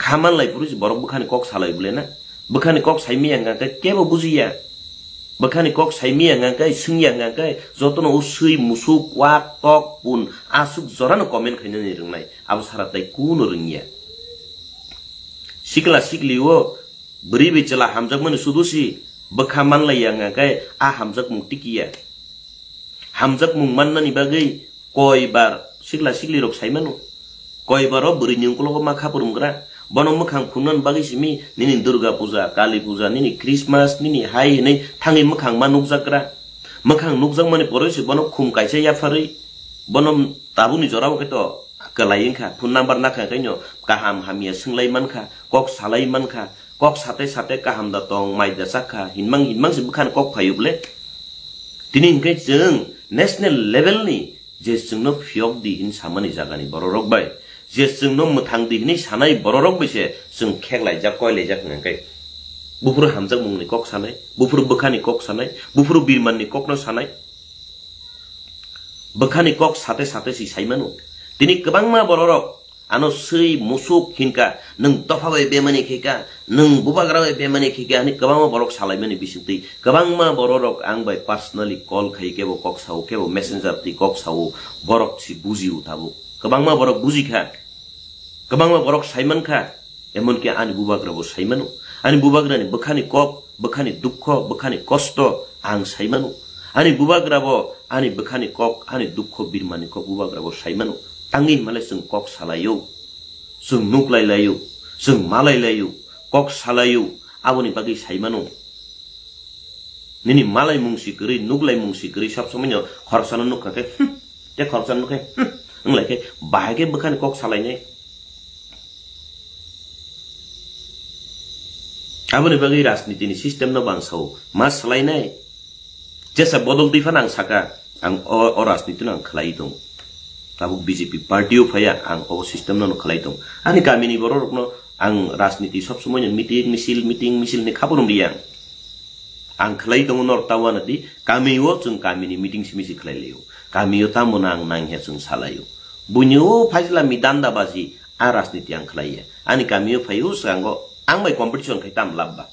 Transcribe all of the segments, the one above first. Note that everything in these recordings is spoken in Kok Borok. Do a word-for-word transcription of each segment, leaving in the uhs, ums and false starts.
Kha manlai phuru se borok bwkhani kok salai bole na? Bwkhani kok sai maya hwnkha khe kebo bujiya. Bwkhani kok sai maya hwnkha khe, swngya hwnkha khe, jotono usui, musuk, wak, tok, pun, aswk jorano comment khainani rwngnai. Abo sara tai kuno rwngya. Sikla sikli o bwrwi bai chwla hamjakmani sudu si bwkha manlaiya hwnkha khe a hamjakmung tikiya. Hamjakmung mannani bagwi koi bar sikla siklirok sai mano. Koi baro bwrwini ukologo ma kha phwrwngkra. Bono mwkhang phunuknani bagwi simi nini Durga Puja, Kali Puja, nini Christmas, nini hai hinwi thangwi mwkhang ma nukjakra. Mwkhang nukjakmani poroi se bono khum kaisa yapharwi bono tabukni jorao khe to kwlai wngkha. Phone number nakha khe no kaham hamya swnglaimani kha, kok salaimankha, kok sate sate kaham da tong, mai da chakha, hinmang hinmang se bwkhani kok phaio bole. Tini hinkhe chwng national level ni je chwngno phiyok di hin samani jagani bororok bai, je chwngno mwthang di hinwi sanai bororok bai se chwng kheklaijak, koilaijak hwnkhe. Buphuru hamjakmungni kok sanai, buphuru bwkhani kok sanai, buphuru birmanni kokno sanai. Bwkhani kok sate sate si sai mano. Tini kwbangma bororok ano swi musuk hinka, "Nwng dopha bai bemani khaika, nwng bubagra bai bemani khaika," hwnwi kwbangma borok salaimani bisingtwi. Kwbangma bororok ang bai personally call khai kebo kok sao, kebo messenger twi kok sao, borok si bujio tabuk. Kwbangma borok bujikha, kwbangma borok saimankha. Emonki ani bubagra bo sai mano. Ani bubagrani bwkhani kok, bwkhani dukho, bwkhani kosto ang sai mano. Ani bubagra bo ani bwkhani kok, ani dukho, birmani kok bubagra bo sai mano. Tangwi himale chwng kok salaio, chwng nuklai laio, chwng malai laio, kok salaio, aboni bagwi sai mano. Nini malai mungsi kwrwi, nuklai mungsi kwrwi, sob somoi no khoroksa no nukha khe, hmm, te khoroksa no nukhe, hmm, wnglai khe, bahai khe bwkhani kok salainai. Aboni bagwi rajniti ni system no bang sao, ma salainai. Jesa bodol twi phano ang saka, ang o, o rajniti no ang khlai tong. Tabuk B J P party o phaiya, ang o system no khlai tong. Ani kami ni borok rok no ang rajniti sob somoi no meeting, misil, meeting, misil ni khabar wngliya ang. Ang khlai tongo norok ta uanadi, kami o chwng kami ni meeting simi se khlai laio. Kami o tamo nang nang he chwng salaio. Buini o phaisla mi danda baji a rajniti ang khlai ya. Ani kami o phai o swango ang bai competition khai tam lab ba.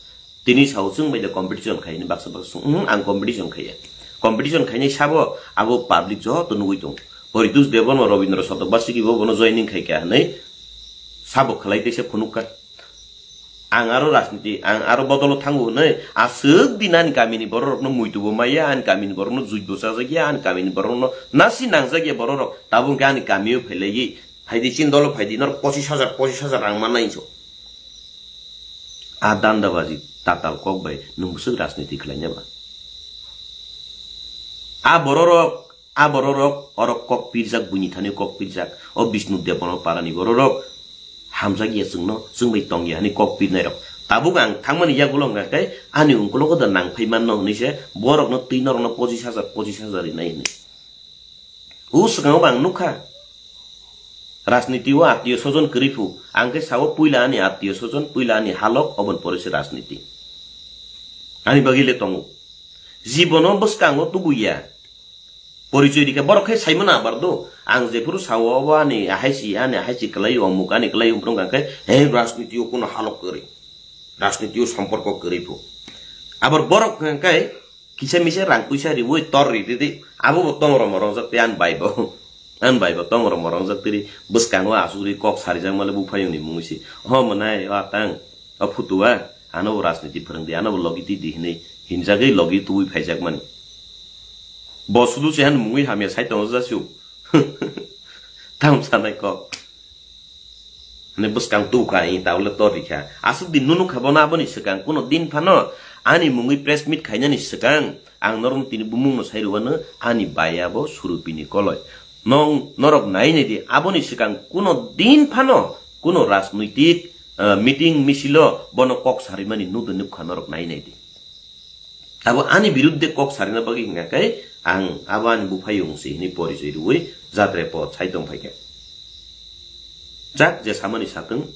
Tini sao chwng bai da competition khai ni baksa baksa sung, "Uhmm, ang competition khai ya." Competition khainai sabo abo public joto nugui tong. Poritus Debbarma, Robindra Satokbasiki bo bono joining khai kha hinwi sabo khlai teisa phunuk kha. Ang aro rajniti, ang aro bodolo thango hwnwi aswk din ani kamini bororokno muitubo maya, ani kamini borokno juitbo chajakya, ani kamini borokno nasi nangjakya bororok. Tabuk hwnkhe ani kamio phailaiwi, phaidi chini dolo phaidi, norok pochis hajar, pochis hajar rang mannai hinso. A dandabaji tatal kok bai nwng bwswk rajniti khlaina ba? A bororok A bororok orok kok pirjak, buini thani kok pirjak. O Bishnu Debbarma parani bororok hamjak ya chwngno, chwng bai tong ya hwnwi kok pirnai rok. Tabuk ang thangmani yagulo hwnkha khe ani ungkulogo da nang phai manno hwnwi se borokno twi norokno pochis hajar, pochis hajar rinai hwnwi. O swkango bo ang nukha. Rajniti o attiyo sojon kwrwi phu. Ang khe sao puila ani attiyo sojon, puila ani halok, oboni pore se rajniti. Ani bagwi le tongo. Jibono bwskango tubuya. Porichoi rikha, borok khe saimano abar do. Ang jephuru sao, obo ani ahai si, ani ahai si kwlai, omuk ani kwlai, omuk wngkha khe, he, rajniti o kuno halok kwrwi. Rajniti o somporko kwrwi phu. Abar borok hwnkha khe kisa misa rang puisa riwi tor ri ridi. Abo bo tongro morong jak tei ani bai bo. Ani bai bo tongro morong jak tei bwskango asugri kok sarijak male buphayungni mungwi si. Ho mwnai, o atang. O phutu a, ano bo rajniti phwrwng di, ano bo logi twi di hinwi hinjagwi logi tubui phaijak mani. Bo sudu se han mungwi hamya sai tongo jasuk. Tam sanai kok. Hwnwi bwskang tu kha, i tabule tor rikha. Aswk din nunu kha bono aboni swkang kuno din phano ani mungwi press meet khainani swkang ang norokno tini bumungno sai rwano ani bai abo Surupini koloi. Nong norok nai nai di, aboni swkang kuno din phano kuno rajnoitik, eh, meeting misilo bono kok sarimani nudo nukha norok nai nai di. Abo ani birudde kok sarina bagwi hwnkha khe ang abo ani buphayung se hwnwi porichoi rwui jatre po sai tong phaikha. Jak je samani satwng,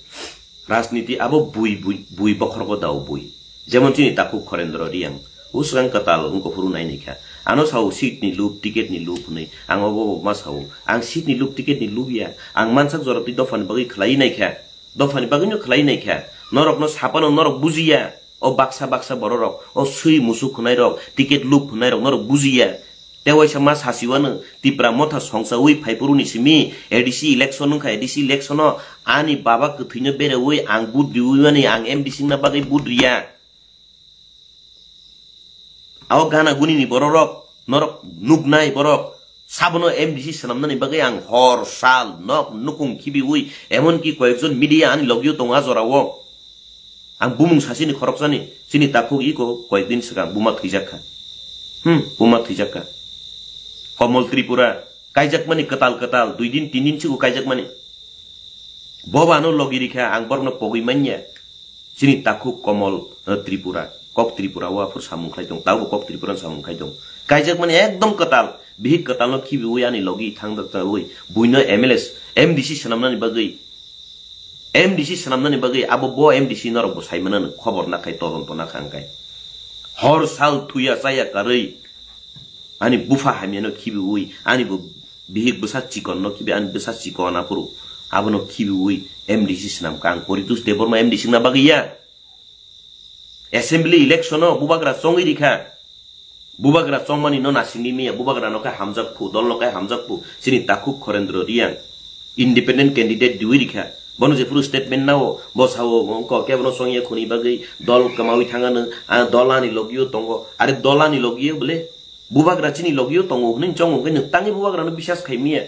rajniti abo bui, bui, bui bokhorgo dao bui. Jemon chini takhuk Khorendro Riyang. O swkang kwtal wngkha phuru nai naikha. Ano sao seat ni lup, ticket ni lup hwnwi. Ang obo obo ma sao. Ang seat ni lup, ticket ni lup ya. Ang mansak jora twi dophani bagwi khlai naikha. Dophani bagwino khlai naikha. Norokno sapano norok bujiya. O baksa baksa bororok, o swi musuk hwnairok, ticket luk hwnairok norok bujiya. Tei waisa ma sasiwano Tipra motha songchawi phaiphuru ni simi A D C election wngkha, A D C election o ani baba kwthwino berewi ang vote riwi mani, ang M D C wngna bagwi vote riya. Abo gana guni ni bororok, norok nuknai borok, sabono M D C swnamnani bagwi ang hor, sal, nok, nukung khibiwi, emonki koyekjon media ani logio tongo a jorao. Ang bumung sasini khoroksani, chini takhuk iko koyekdin swkang buma thwijakha. Hmm, buma thwijakha. Komol Tripura, kaijakmani kwtal kwtal, dui din, tin din sigo kaijakmani. Boba ano logi rikha, ang borokno pogwi manya. Chini takhuk Komol, eh, Tripura, kok Tripura o aphuru samung khlai tong, tabo kok Tripura samung khlai tong. Kaijakmani ekdom kwtal, bihik kwtalno khibiwi ani logi thangjakjawi, buino M L A, M D C swnamnani bagwi, M D C swnamnani bagwi abo bo M D C norok bo sai manano, khobor nakhai, todonto nakha hwnkhe. Hor sal thuya chaya karwi ani bupha hamyano khibiwi, ani bo bihik bwsa chikonno khibi, ani bwsa chikon aphuru abono khibiwi M D C swnamkha ang, Poritos Debbarma M D C wngna bagwi ya. Assembly election o bubagra chongwi rikha. Bubagra chongmani no nasingwi maya, bubagra no khe hamjak phu, dol no khe hamjak phu. Chini takhuk Khorendro Riang independent candidate diwi rikha. Bono jephuru statement nao, bo sao, wngkha kebono chongya khuni bagwi dol kwmawi thangano, ah, dol ani logio tongo. Are dol ani logio bole? Bubagra chini logio tongo hwnwi chongo hwnkhe nwng tangwi bubagrano bisas khai maya.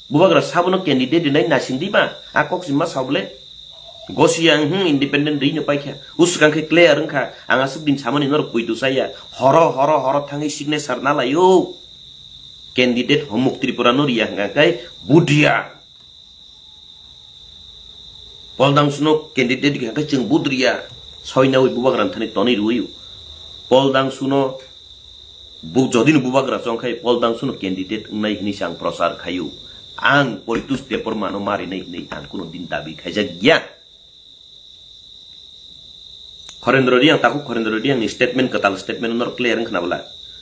Bubagra sabono candidate rinai nasing di ba? A kok sima sa bole? Gosi ang, hmm, independent ri no paikha. Usukang khe clear wngkha. Ang aswk din samani norok puitu saya. Horo, horo, horo thangwi signature na laio. Candidate homuk Tripura no riya hwnkha khe budriya. Pol Dangsuno candidate khe hwnkhe chwng budriya. Soinawi bubagra thani tonwi rwio. Pol Dangsuno Bu-, jodi no bubagra chong khai Pol Dangsuno candidate wngnai hwnwi se ang prochar khaio. Ang Poritos Debbarma no marinai hwnwi ang kuno din dabi khaijak ya. Khorendro Riang, takhuk Khorendro Riang ni statement, kwtal statement norok clear wngkha na bwla?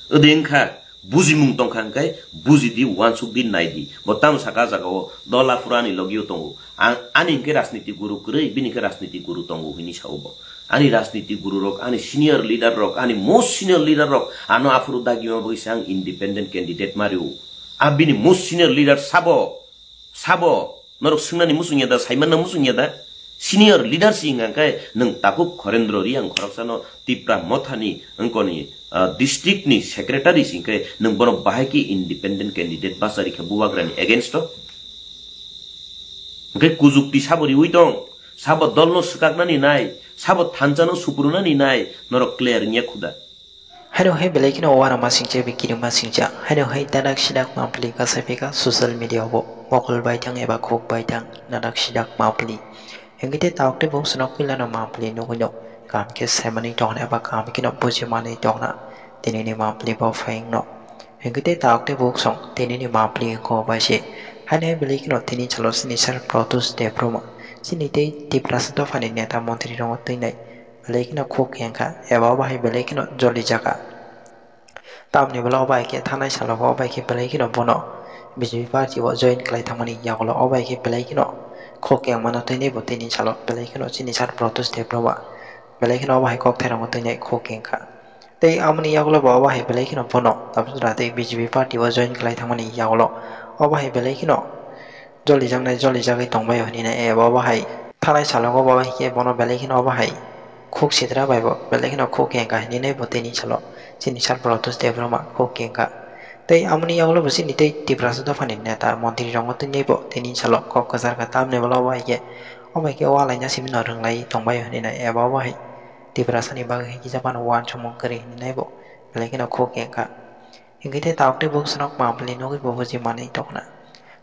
Ode wngkha, bujimung tongkha hwnkhe buji di, uansuk di, nai di. Bo tamo saka jaga o dol aphuru ani logio tongo. Ang, ani hwnkhe rajniti guru kwrwi, bini hwnkhe rajniti guru tongo hwnwi sao bo. Ani rajniti guru rok, ani senior leader rok, ani most senior leader rok, ano aphuru dagima bagwi se ang independent candidate mario. A bini most senior leader sabo, sabo, norok swngnani muchung ya da, saimanna muchung ya da? Senior leader si hwnka khe nwng takhuk Khorendro Riang khoroksano Tipra mothani wngkoni, ah, district ni secretary si hwnkhe nwng bono bahai khe independent candidate bachari khe bubagrani against o? Hwnkhe kujukti sabo riwi tong, sabo dolno swkaknani nai, sabo thansa no suprunani nai, norok clear wngya khuda. Haino hai belai kheno uanama singcha, bikirima singcha. Haino hai dadak sidak mapli kasai pika social media o bo mokol baithang eba khuk baithang dadak sidak mapli. Hingke te tauk te buk swnok pila no mapli nugui no. Kaham khe saimani tongna eba kaham khe no bujimani tongna. Tini ni mapli bo phaiyung no. Hingke te tauk te buk song tini ni mapli ko bai se. Haino hai belai kheno tini chalo sini sir Protus Debbarma. Sini tei Tiprasa dophani neta montri rongo twi nai. Belai kheno khuk kengkha, eba o bahai belai kheno joli jaka. Tamni bwla o bai khe thanai salo bo bai khe belai kheno bono B J P party o join khlai thangmani yagulo o bai khe belai kheno khuk kengmano tini bo tini salo belai kheno chini sir Protus Debbarma belai kheno o bahai kok thairokno tini khuk kengkha. Tei amoni yagulo bo o bahai belai kheno bono tabuk jora tei B J P party o join khlai thangmani yagulo o bahai belai kheno jolijaknai jolijagwi tongbaio hinwi nai, eh, bo bahai thanai salogo bo bahai khe bono belai kheno bo bahai khuk sitra bai bo belai kheno khuk kengkha hinwi nai bo tini salo chini sir Protus Debbarma khuk kengkha. Tei amoni yagulo bo chini tei Tiprasa dophani neta montri rokno tini bo tini salo kok kwchar kha tamni bwla bo bahai khe o bai khe o alaina simi no rwnglai tongbaio hinwi nai, eh, bo bahai Tiprasani bagwi kisa phano uansukmung kwrwi hinwi nai bo belai kheno khuk kengkha. Hingke te tauk tei buk swnok mapli nugui bo buji manwi tongna.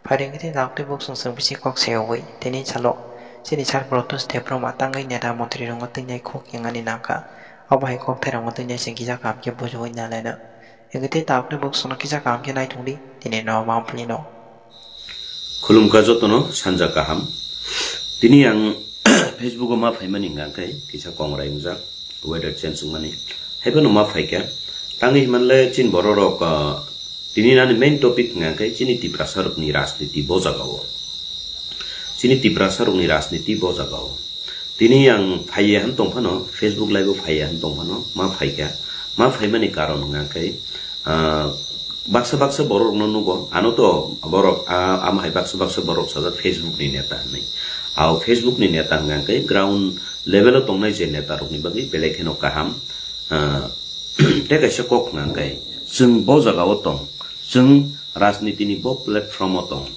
Phai hingke te tauk tei buk song song bisi kok se ugui tini salo chini sir Protus Debbarma tangwi neta montri rokno tini khuk kengani nangkha. Obo hai kok thairokno tini sing kisa kaham khe bujugui nalaina. Hingke te tauk tei buk song kisa kaham khe naitung di tini no mapli no. Khulumkha jotono sanja kaham. Tini ang Facebook o ma phaimani hwnkha khe kisa kongrai wngjak, weather change wngmani. Haiphano ma phaikha. Tangwi hwnmanle chini bororok, ah, tini nani main topic hwnkha khe chini Tiprasa rokni rajniti bo jaga o. Chini Tiprasa rokni rajniti bo jaga o. Tini ang phaiya hwn tong phano, Facebook live o phaiya hwn tong phano, ma phaikha. Ma phaimani karon hwnkha khe, ah, baksa baksa borok rokno nugo, ano to borok, ah, ama hai baksa baksa borok sajak Facebook ni neta hwnwi. Ao Facebook ni neta hwnkha khe ground level o tongnai je neta rokni bagwi belai kheno kaham. Ah, tei kaisa kok hwnkha khe, chwng bo jaga o tong, chwng rajniti ni bo platform o tong.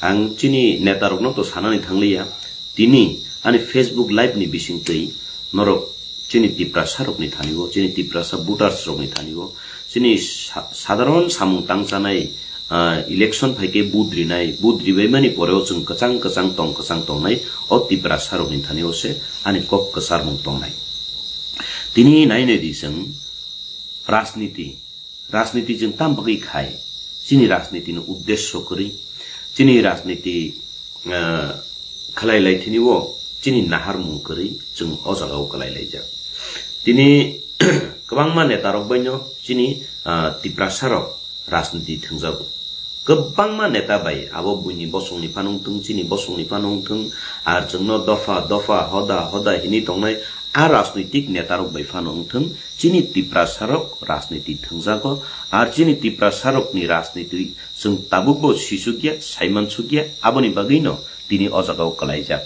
Ang chini neta rokno to sanani thangliya, tini ani Facebook live ni bisingtwi norok chini Tiprasa rokni thani o, chini Tiprasa voters rokni thani o, chini sa-, sadharon samung tangchanai, ah, election phaikhe vote rinai, vote ribaimani poreo chwng kwchang kwchang tong kwchang tongnai, o Tiprasa rokni thani o se ani kok kwcharmung tongnai. Tini nainai di chwng rajniti, rajniti chwng tam bagwi khai, chini rajniti ni uddesyo kwrwi, chini rajniti, ah, khlai lai thini o chini naharmung kwrwi chwng o jaga o kwlai laijak. Tini kwbangma neta rok bai no chini, ah, Tiprasa rok rajniti thwngjago. Kwbangma neta bai abo buini bosongni phano wngthwng, chini bosongni phano wngthwng, ar chwngno dopha dopha, hoda hoda hinwi tongnai a rajnoitik netarok bai phano wngthwng, chini Tiprasarok rajniti thwngjago, ar chini Tiprasarokni rajniti chwng tabukbo sisukya, saimansukya, aboni bagwino tini o jagao kwlaijak.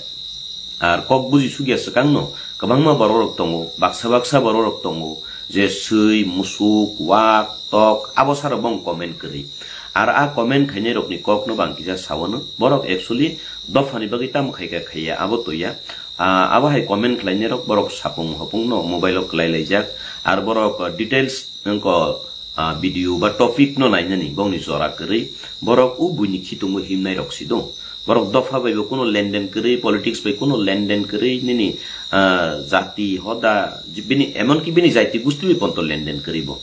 Ar kok buji sukya swkangno kwbangma bororok tongo, baksa baksa bororok tongo, je swi, musuk, wak, tok, abo sarok bong comment kwrwi. Ar a comment khainairokni kokno bang kisa sawano, borok actually dophani bagwi tamo khaikha khaiya, abo toya. Ah, abo hai comment khlainairok borok sapung hopungno mobile-o kwlai laijak, ar borok, ah, details wngkha, ah, video ba topic no nainani bongni jora kwrwi, borok o buini khitungo himnai rok si do. Borok dopha bai bo kuno lenden kwrwi, politics bai kuno lenden kwrwi, nini, ah, jati hoda, bini, emonki bini jati gusti bai ponto lenden kwrwi bo.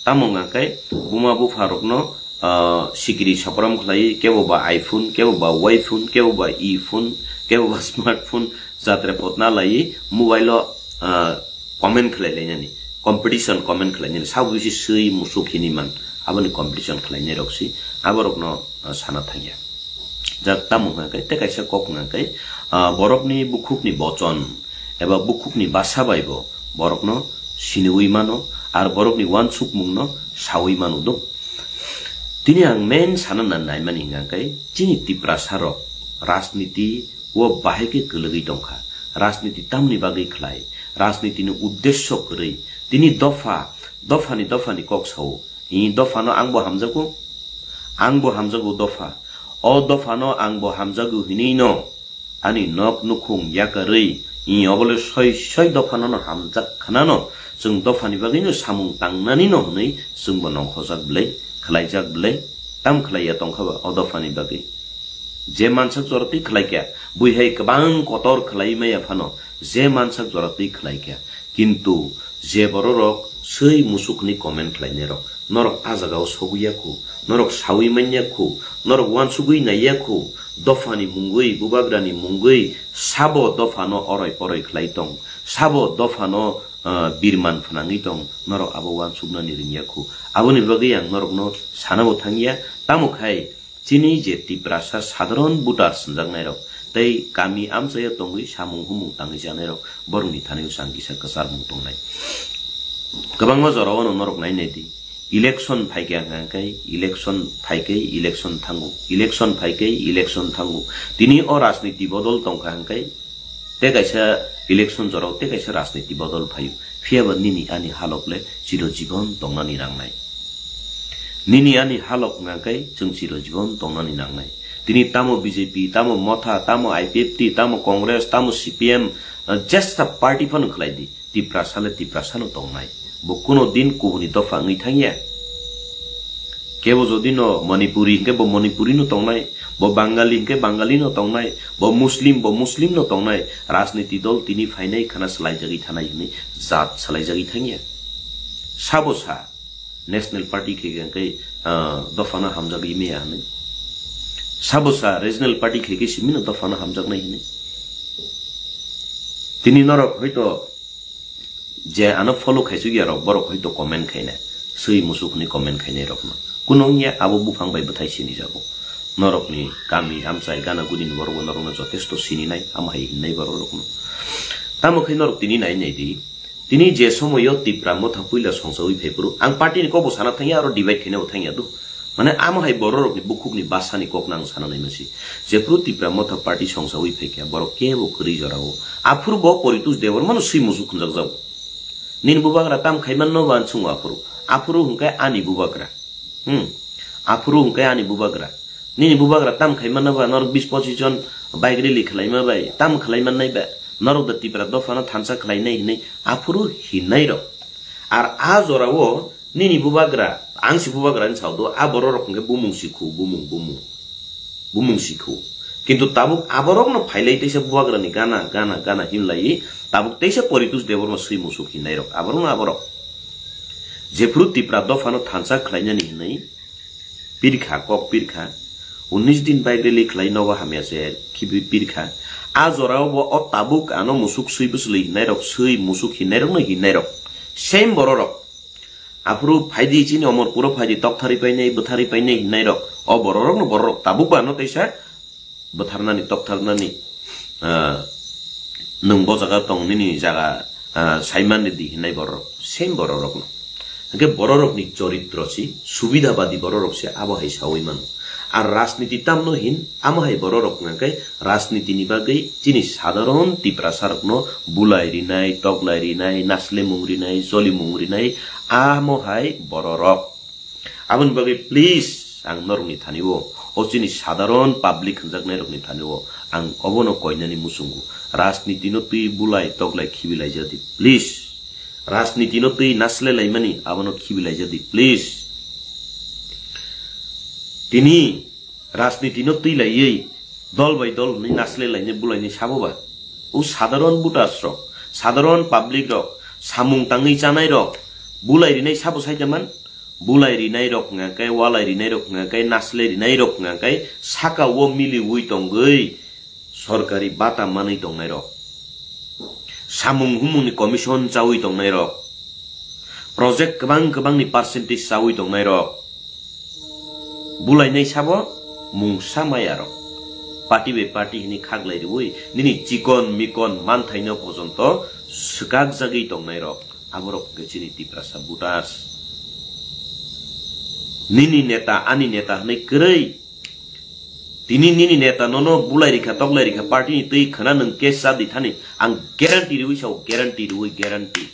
Tamo wngkha khe buma bupha rokno, ah, sikiri sokrom khlai, kebo ba iPhone, kebo ba Y phone, kebo ba E phone, kebo ba smartphone, jatre potna lai mobile o, ah, comment khlai lainani, competition comment khlainani, sabo bisi swi musuk hini man, aboni competition khlainai rok si, aborokno, ah, sana thangya. Jak tamo hwnkha khe, tei kaisa kok hwnkha khe, ah, borokni bukhukni bochon eba bukhukni basa bai bo borokno siniwi mano, ar borokni uansukmungno sawi mano do. Tini ang main sana na naimani hwnkha khe, chini Tiprasa rok rajniti o bahai khe kwlwgwi tongkha. Rajniti tamni bagwi khlai? Rajniti ni uddesyo kwrwi? Tini dopha, dophani, dophani kok sao. I dophano ang bo hamjago, ang bo hamjago dopha. O dophano ang bo hamjago hinwi no ani nok nukhung yakarwi, i obole soi soi dophano no hamjak khanano, chwng dophani bagwi no samung tangnani no hwnwi chwng bo nongkhorjak bwlai, khlaijak bwlai, tam khlaiya tongkha ba o dophani bagwi? Je mansak jora twi khlaikha, bui hai kwbang kotor khlai maya phano, je mansak jora twi khlaikha. Kintu je bororok swi musuk hwnwi comment khlainairok, norok a jagao sogwi ya khu, norok sawi man ya khu, norok uansugwi nai ya khu, dophani mungwi, bubagrani mungwi, sabo dophano oroi poroi khlai tong, sabo dophano, ah, birman phnangwi tong, norok abo uansuknani ring ya khu. Aboni bagwi ang norokno sana bo thang ya, tamo khai chini je Tiprasa sadharon voter swnjaknairok tei kami amchaio tongwi samung humung tangwi janairok borokni thani bwsang kisa kwcharmung tongnai. Kwbangma jorao no norok nai nai di. Election phaikha hwnkha khe election phaikai election thango, election phaikai election thango. Tini o rajniti bodol tongkha hwnkhe tei kaisa election jorao tei kaisa rajniti bodol phaio. Phiya ba nini ani halok le chiro jibon tongnani nangnai. Nini ani halok hwnkha khe chwng chiro jibon tongnani nangnai. Tini tamo B J P, tamo Motha, tamo I P F T, tamo Congress, tamo C P M, ah, jesa party phano khlai di. Tiprasa le Tiprasa no tongnai. Bo kuno din kubuni dopha wngwi thangya. Kebo jodi no Manipuri hwnkhe bo Manipuri no tongnai, bo Bangali hwnkhe Bangali no tongnai, bo Muslim, bo Muslim no tongnai. Rajniti dol tini phainai khana swlaijagwi thanai hwnwi jat swlaijagwi thangya. Sabo sa National Party khe khe hwnkhe, ah, dophano hamjagwi maya hwnwi. Sabo sa Regional Party khe khe simi no dophano hamjaknai hwnwi. Tini norok hoito je ano follow khaisuk ya rok, borok hoito comment khaina, swi musuk hwnwi comment khainai rokno. Kuno wngya abo buphang bai bwthai sinijago. Norokni kami amchai gana gudini borok bo norokno jotesto sininai, amo hai hinnai borok rokno. Tamo khe norok tini nai nai di. Tini je somoyo Tipra Motha puila songsawi phai phuru, ang party ni kokbo sana thangya, aro divide khaina bo thangya do. Mane amo hai borok rokni bukhukni basani kokno ang sana nai masi. Jephuru Tipra Motha party songsawi phai kha, borok kebo kwrwi jorao. Aphuru bo Poritus Debbarmano swi musuk khunjak jago. Nini bubagra tam khaimanno ba ang chungo aphuru. Aphuru hwnkhe ani bubagra. Hmm. Aphuru hwnkhe ani bubagra. Nini bubagra tam khaimano ba norok bis pochis jon bike rally khlaima bai tam khlaiman nai ba. Norok da Tipra dophano thansa khlainai hinwi aphuru hinnairok. Ar a jorao nini bubagra, ang si bubagra ni sao do, a borok rok hwnkhe bumung sikhu, bumung, bumung. Bumung sikhu. Kintu tabuk aborokno phailai teisa bubagrani gana, gana, gana hinlai, tabuk teisa Poritus Debbarma swi musuk hinnairok. Aborokno aborok. Jephuru Tipra dophano thansa khlainani hinwi pirkha, kok pirkha. Unis din bike rally khlai nogo hamya se khibi pirkha. A jorao bo o tabuk ano musuk swi bwswlwi hinnairok, swi musuk hinnairokno hinnairok. Same bororok. Aphuru phaidi chini omor puro phaidi tokthari painai, bwthari painai hinnairok. O bororokno bororok tabuk bo ano teisa bwtharnani, toktarnani, ah, nwng bo jaga tong nini jaga, ah, saimani di hinai bororok, same bororokno. Hwnkhe bororokni choritro si, subidhabadi bororok se abo hai sawi mano. Ar rajniti tamno hin, amo hai bororok hwnkhe rajnitini bagwi chini sadharon Tiprasarokno bulai rinai, toklai rinai, naslemung rinai, jolimung rinai, amo hai bororok. Aboni bagwi please ang norokni thani-o, o chini sadharon public hwnjaknairokni thani-o ang obono koinani muchungo. Rajnitino twi bulai toklai khibilaijadi, please. Rajnitino twi naslelaimani abono khibilaijadi, please. Tini rajnitino twi laiwi dol bai dol hwnwi naslelainai bulainai sabo ba? O sadharon voters rok, sadharon public rok, samung tangwi chanai rok bulai rinai sabo sai da man? Bulai rinai rok hwnga khe, walai rinai rok hwnga khe, naslai rinai rok hwnga khe, saka o miliwi tongwi sorkari bata manwi tongnai rok, samung humungni commission chawi tongnai rok, project kwbang kwbangni percentage chawi tongnai rok, bulainai sabo mungsa maya rok, party bai party hwnwi khaklai riwi nini chikon mikon manthaino pojonto swkakjagwi tongnai rok. Aborok hwnkhe chini Tiprasa voters. Nini neta, ani neta hwnwi kwrwi. Tini nini neta nono bulai rikha, toklai rikha, party ni twi khwna nwng case cha di thani. Ang guarantee riwi sao, guarantee riwi, guarantee.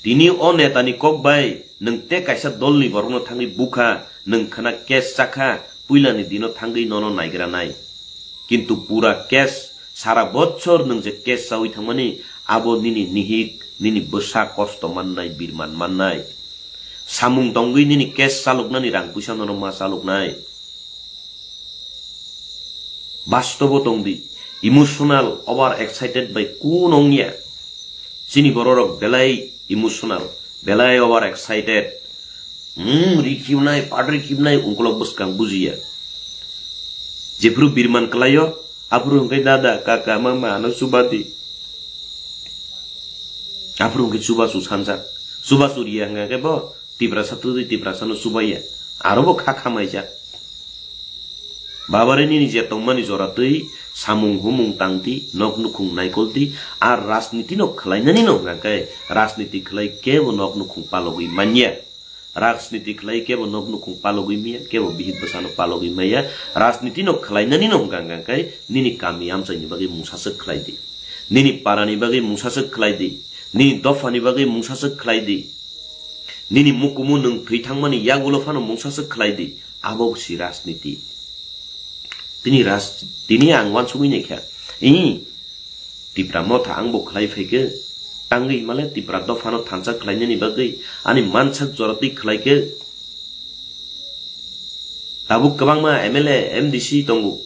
Tini o neta ni kok bai nwng tei kaisa dol ni borok no thangwi bukha, nwng khwna case chakha, puila ni dino thangwi nono naigra nai. Kintu pura case, sara bochor nwng je case chawi thangmani, abo nini nihik, nini bwsa kosto mannai, birman mannai. Samung tongwi nini case chaloknani rang puisa nono ma chaloknai. Bastobo tongdi, emotional, over excited bai kun ongya. Chini bororok belai emotional, belai over excited. Hmm, ri khibnai, padri khibnai, ungkolok bwskang bujiya. Jephuru birman kwlaio, aphuru hwnkhe dada, kaka, mama, ano chubadi. Aphuru hwnkhe chubachu sanjak. Chubachu riya hwnkhe bo Tiprasa twtwi Tiprasano chubaiya. Aro bo kha khamaijak. Babare nini je tongmani jora twi samung humung tangdi, nok nukhung naikoldi, ar rajniti no khwlainani no hwnkhe rajniti khwlai kebo nok nukhung palogwi manya. Rajniti khlai kebo nok nukhung palogwi maya, kebo bihik bwsano palogwi maya. Rajniti no khlainani no hwnkha hwnkha khe nini kami amchaini bagwi mungsaswk khlai di. Nini parani bagwi mungsaswk khlai di. Nini dophani bagwi mungsaswk khlai di. Nini mukumu nwng thwi thangmani yagulo phano mungsaswk khlai di. Abo si rajniti. Tini raj-, tini ang uansugwi naikha. Ih, Tipra Motha ang bo khlai phaikhe, tangwi himale Tipra dophano thansa khlainani bagwi ani mansak joratwi khlaikhe. Tabuk kwbangma M L A, M D C tongo.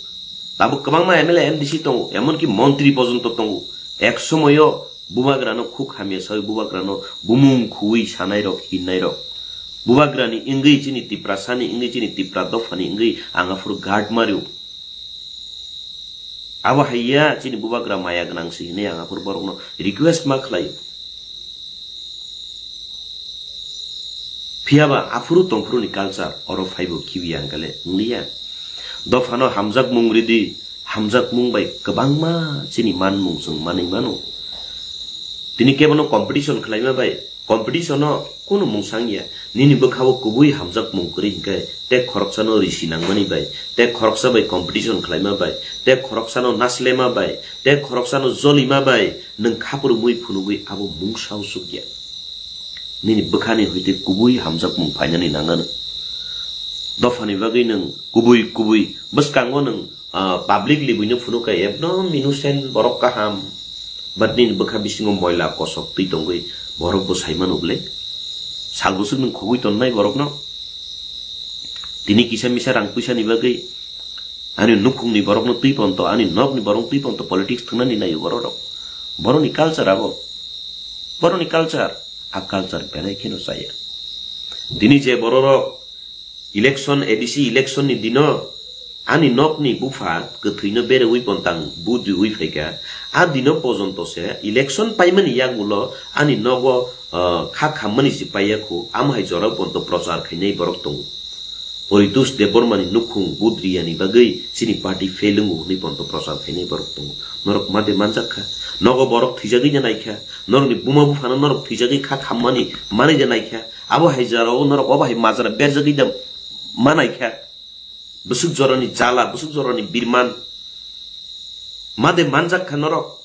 Tabuk kwbangma M L A, M D C tongo, emonki montri porjonto tongo. Ek somoyo bubagrano khuk hamya sawi bubagrano bumung khuwi sanairok, hinnairok. Bubagrani wngwi chini Tiprasani wngwi chini Tipra dophani wngwi ang aphuru guard mario. Abo hai ya, chini bubagra maya gwnang se hinwi ang aphuru borokno request ma khlai. Phiya ba aphuru tongphuru ni culture oro phaibo khibiya hwnkhe le wngliya. Dophano hamjakmung ridi, hamjakmung bai kwbangma chini manmung chwng manwi mano. Tini kebono competition khlaima bai, competition o kunu mung sangya. Nini bwkhao kubui hamjakmung kwrwi hinkhe, tei khoroksano risi nangmani bai, tei khoroksa bai competition khlaima bai, tei khoroksano naslema bai, tei khoroksano jolima bai, nwng khaprumwi phunugwi abo mungsa o chukya. Nini bwkhani hwite kubui hamjakmung phainani nangano. Dophani bagwi nwng kubui kubui bwskango nwng, ah, publicly buino phunukha ekdom innocent borok kaham. But nini bwkha bisingo moila kosok twi tongwi borok bo saimano bwle. Sal bwswk nwng khogwi tonnai borokno. Tini kisa misa rang puisani bagwi ani nukhungni borokno twi ponto, ani nokni borok twi ponto politics thwngnani naio bororok. Boroni culture abo. Boroni culture. A culture belai kheno chaya. Tini je bororok election, A D C election ni dino ani nokni bupha kwthwino berewi pontang budriwi phaikha, a dino pojonto se election paimani yagulo ani nogo, ah, kha khammani se paiya khu, amo hai jorao ponto prochar khainai borok tongo. Poritos Debbarmani nukhung budriyani bagwi chini party fail wngo hwnwi ponto prochar khainai borok tongo. Norok made manjak kha. Nogo borok thwijagwi nai kha. Norokni buma buphano norok thwijagwi kha khammani manwi de nai kha. Abo hai jorao norok obo hai majra berjagwi da ma nai kha. Bwswk jorani jala, bwswk jorani birman. Made manjak kha norok.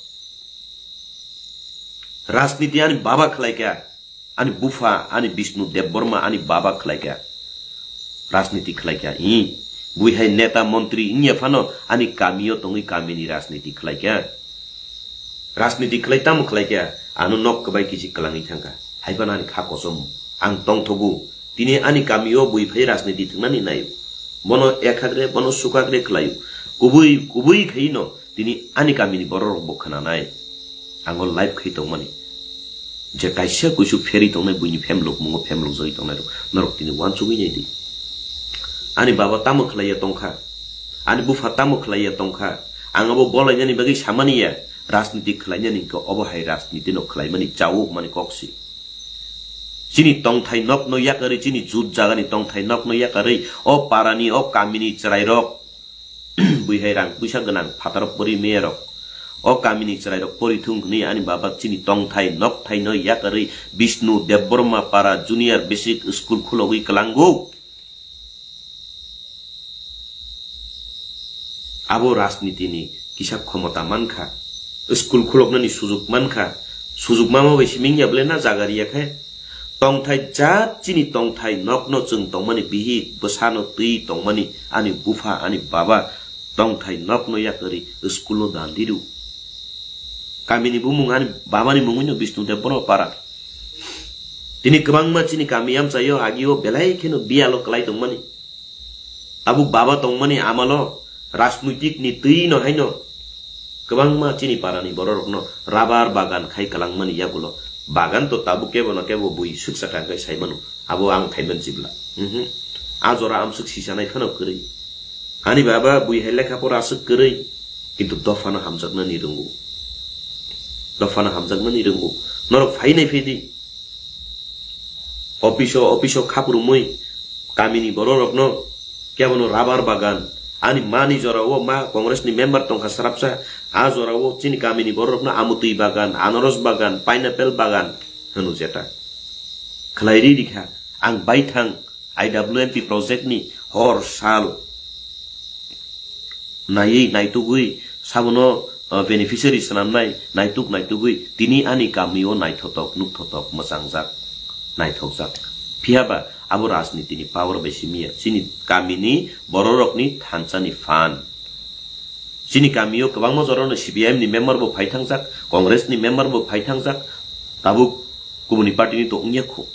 Rajniti ani baba khlai kha. Ani bupha, ani Bishnu Debbarma, ani baba khlai kha. Rajniti khlai kha. I, bui hai neta montri wngya phano ani kamio tongwi kamini rajniti khlai kha. Rajniti khlai tamo khlai kha, ano nok kwbai kisi kwlangwi thangkha. Haiphano ani kha kosom. Ang tongthogo. Tini ani kamio bui phai rajniti thwngnani naio. Bono ekhagre, bono sukagre khlaio. Kubui, kubui khaino tini ani kamini bororok bo khwnanai. Ang o live khai tongmani. Je kaisa kuisu pherwi tongnai buini phemlok mungo phemlok jagwi tongnai rok. Norok tini uansugwi nai di. Ani baba tamo khlaiya tongkha. Ani bupha tamo khlaiya tongkha. Ang abo bolainani bagwi samani ya. Rajniti khlainani hwnkhe obo hai rajniti no khlaimani chao mani kok si. Chini tongthai nokno yakarwi, chini jut jagani tongthai nokno yakarwi, o parani, o kamini chwrairok, bui hai rang puisa gwnang phatarok pori meyarok, o kamini chwrairok pori thung hwnwi ani baba chini tongthai nokthaino yakarwi Bishnu Debbarma para Junior Basic School khulogwi kwlango. Abo rajnitini kisa khomota mankha, school khuloknani sujuk mankha, sujuk mama bai simi wngya bwle na jaga riya khe? Tongthai jat chini tongthai nokno chwng tongmani bihik bwsano twi tongmani ani bupha ani baba tongthai nokno yakarwi school-o dan diru. Kamini bumung ani babani mungwino Bishnu Debbarma para. Tini kwbangma chini kami amchaio agio belai kheno biyalo kwlai tongmani. Tabuk baba tongmani amalo rajnoitik ni twi no haino kwbangma chini para ni borok rokno rabar bagan khai kwlangmani yagulo. Bagan to tabuk kebo no kebo bui swksa kha khai sai mano. Abo ang khai man chibla. Mhm. A jora amswk sisanai phano kwrwi. Ani baba bui hai lekha pora aswk kwrwi. Kintu dophano hamjaknani rwngo. Dophano hamjaknani rwngo. Norok phainai phidi. Office o, office o khapurumui kamini bororokno kebono rabar bagan, ani mani jorao ma Congress ni member tongkha srapsa, a jorao chini kamini bororokno amutwi bagan, anaros bagan, pineapple bagan hwno jeta. Khlai ri rikha, ang baithang I W M P project ni hor sal naiwi naitugwi sabono, uh, beneficiary swnamnai naituk naitugwi tini ani kamio naithotok nukthotok mwchangjak naithokjak. Phiyaba abo rajnitini power bai simiya chini kamini bororokni thansani phan. Chini kamio kwbangma jorano C P I M ni member bo phai thangjak, Congress ni member bo phai thangjak, tabuk kubuni party ni to wngya kho.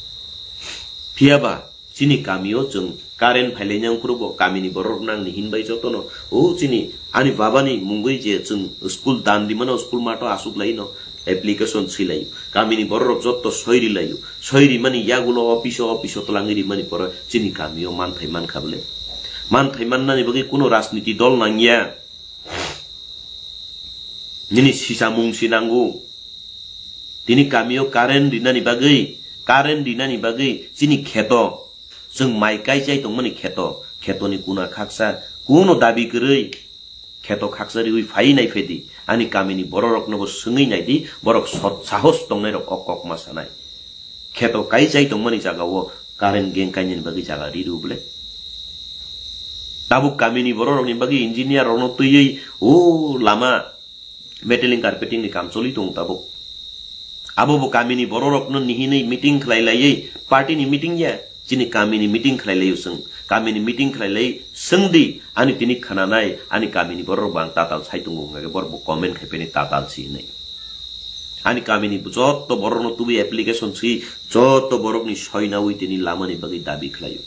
Phiyaba chini kamio chwng current phailai nang phuru bo kamini borok nang ni hinbai jotono, o chini ani baba ni mungwi je chwng school dan di mano, school mato asuk lai no application swi lai. Kamini borok jotto soi ri lai. Soi ri mani yagulo office o, office o twlangwi ri mani pore chini kamio manthai mankha bwle. Manthai mannani bagwi kuno rajniti dol nangya. Nini sisa mung si nango. Tini kamio current rinani bagwi, current rinani bagwi chini kheto, chwng mai kai chai tongmani kheto, khetoni kuna khaksa Kuno dabi kwrwi kheto khaksa riwi phai nai phedi, ani kamini bororokno bo swngwi nai di, borok sot sahos tongnai rok o kok ma sanai. Kheto kai chai tongmani jaga o current gang kainani bagwi jaga ri rw bole. Tabuk kamini bororokni bagwi engineer rokno twiwi o lama metallic carpeting ni kam choli tongo tabuk. Abo bo kamini bororokno nihinwi meeting khlai laiwi, party ni meeting ya, chini kamini meeting khlai laio chwng. Kamini meeting khlai lai swng di, ani tini khwnanai, ani kamini bororok bo ang tatal sai tongo hwnga khe borok bo comment khai pheni tatal si hinwi. Ani kamini jotto borokno tubui application si, jotto borokni soinawi tini lamani bagwi dabi khlaio.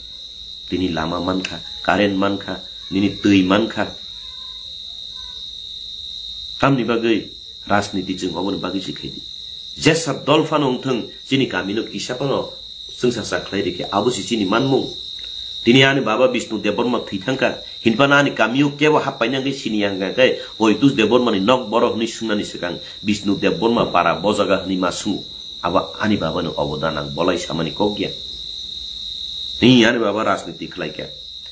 Tini lama mankha, current mankha, nini twi mankha. Tamni bagwi rajniti chwng oboni bagwi se khaidi. Jesa dol phano wngthwng, chini kamino kisa phano chwngsa cha khlai rikhe, abo se chini manmung. Tini ani baba Bishnu Debbarma thwi thangkha, hinphano ani kamio kebo hap paina hwnkhe sini yang khe, Oitus Debbarmani nok boro hwnwi swngnani swkang Bishnu Debbarma para bo jaga hwnwi ma swngo. Abo ani babani obodan ang bolai samani kok ya. Ni ani baba rajniti khlai kha.